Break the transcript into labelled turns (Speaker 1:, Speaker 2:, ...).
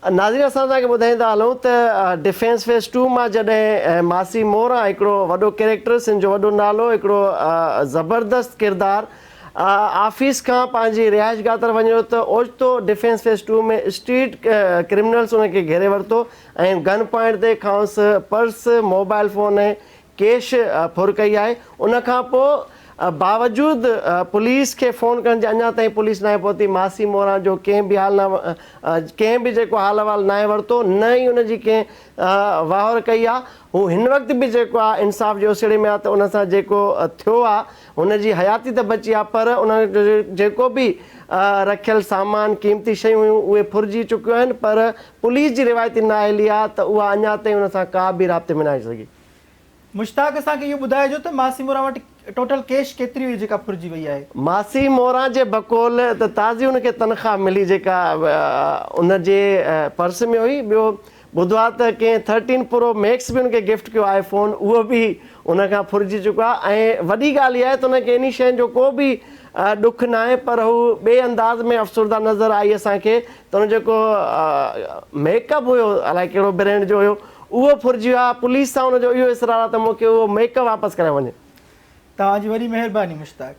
Speaker 1: ناظرين اسان توهان کي ٻڌائيندا هلون ته ڊفينس فيز ٽو مان جڏهن ماسي موران هڪڙو وڏو ڪيريڪٽر سنڌ جو وڏو نالو هڪڙو زبردست ڪردار آفيس کان پنهنجي رهائش گاهه طرف وڃي رهيو ته اوچتو defence phase two ۾ street criminals ان کي گهيري ورتو ۽ گن پوائنٽ تي کانئس پرس موبائل فون ۽ ڪيش ڦر ڪئي آهي ان کان پوء باوجود پوليس کي فون ڪرڻ جي اڃا تائين پوليس ناهي پهتي ماسي موران جو ڪنهن به حال نه ڪنهن به جيڪو حال احوال ناهي ورتو نه ئي ان جي ڪنهن واهر ڪئي آهي هو هن وقت به جيڪو آهي انصاف جي اوسيڙي ۾ آهي ته ان سان جيڪو ٿيو آهي هن جي حياتي ته بچي آهي پر ان جو جيڪو به رکيل سامان قيمتي شيون هيون اهي ڦرجي چڪيون آهن پر پوليس جي روايتي نااهلي آهي ته اها اڃا تائين ان سان ڪا به رابطي ۾ ناهي اچي سگهي.
Speaker 2: مشتاق اسان کي اهو ٻڌائجو ته ماسي موران وٽ ٽوٽل ڪيش ڪيتري هئي جيڪا ڦرجي وئي آهي؟
Speaker 1: ماسي موران جي بقول ته تازي ان کي تنخواه ملي جيڪا ان جي پرس ۾ هئي ٻيو ٻڌو آهي ته ڪنهن ٿرٽين پرو ميڪس به ان کي گفٽ ڪيو آء فون اهو به ان کان ڦرجي چڪو آهي ۽ وڏي ڳالهه اها آهي ته ان کي انهي شين جو ڪو به ڏک ناهي پر هو ٻئي انداز ۾ افسرده نظر آئي اسان کي ته ان جيڪو ميڪ اپ هيو الائي ڪهڙو برينڊ جو هيو اهو ڦرجي ويو آهي، پوليس سان ان جو اهو اصرار آهي ته مون کي اهو ميڪ اپ واپس ڪرايو وڃي.
Speaker 2: توهان جي وڏي مهرباني مشتاق.